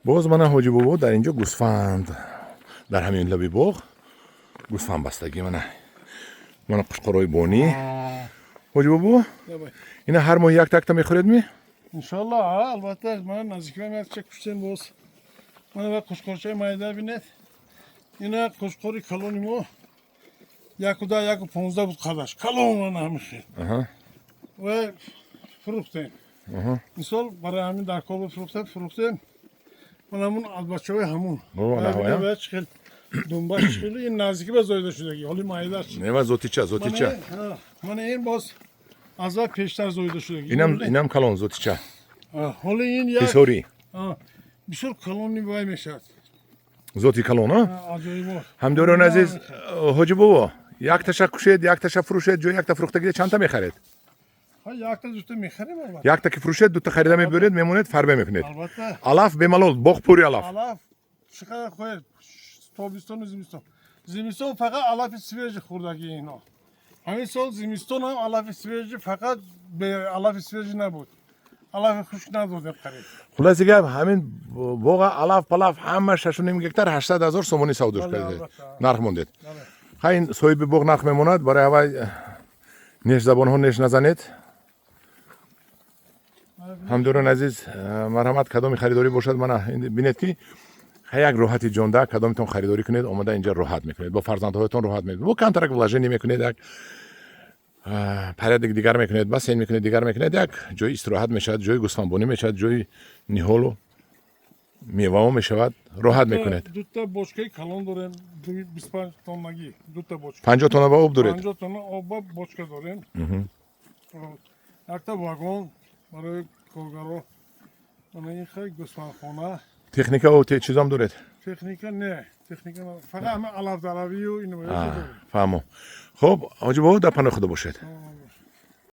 Боз мана ҳоҷи бобо дар инҷо гӯсфанд, дар ҳамин лаби боғ гӯсфанд бастагӣ. Мана, мана қучқорҳои бонӣ. Ҳоҷи бобо, ина ҳар моҳ якта якта мехӯред ми? Иншоалло, албатта. Мана, наздикам якча куштем боз. Мана ва қучқорчаи майда бинед. Ина қучқори калони мо 1,10, 1,15 буд қадаш. Калон, мана ҳамин хел. Ва фурӯхтем. Мисол, барои ҳамин дар кор фурӯхтем, фурӯхтем. Мана ҳамун аз бачаҳои ҳамун. О, ана ҳавая? Ва чӣ хел думбаш, чӣ хел ин наздики ба зоида шудагӣ. Ҳоли майдаш. Нева зотича, зотича. Мана ин боз аз вақт пештар зоида шудагӣ. Инам, инам калон, зотича. Ҳоли ин як Ҳисорӣ. Бисёр калони вай мешавад. Зоти калон, а? Аҷоибот. Ҳамдиёрони азиз, ҳоҷи бобо, якташа кушед, якташа фурӯшед, ҷои якта фурӯхтагида чандта мехаред? Ҳа, якта, дута мехарем, албатта. Якта ки фурӯшед, дута харида мебиёред, мемонед, фарбе мекунед. Албатта. Алаф бемалол, боғ пури алаф. Алаф чӣ қадар хоҳед, тобистону зимистон. Зимистон фақат алафи свежий хӯрдагӣ ино. Ҳамин сол зимистон ҳам алафи свежий, фақат бе алафи свежий набуд. Алафи хушк надодем қариб. Хулоси гап, ҳамин боға, алаф палаф ҳама 6,5 гектар 800 000 сомонӣ савдош Бале, кардед. Албатта. Нарх мондед. Бале. Ха, ин соҳиби боғ нарх мемонад, барои ҳавай неш забонҳо неш назанед. Ҳамдиёрони азиз, марҳамат, кадоми харидорӣ бошад, мана бинед, ки як роҳати ҷонда. Кадомитон харидорӣ кунед, омада инҷа роҳат мекунед, бо фарзандҳоятон роҳат мекунед, бо камтарак вложение мекунед, як порядок дигар мекунед, бассейн мекунед, дигар мекунед, як ҷои истироҳат мешавад, ҷои гӯсфандбонӣ мешавад, ҷои ниҳолу мевао мешавад, роҳат мекунед. Дута бочкаи калон дорем, 25 тоннагӣ дута бочка. 50 тонна ба об доред? 50 тонна об ба бочка дорем, якта вагон барои коргаро. Мана ин хай гӯсфандхона. Техникаву чизам доред? Техника не, техника фақат ҳама алафдаравию ин. Фаҳмо. Хуб, ҳоҷи бобо, дар паноҳи худо бошед.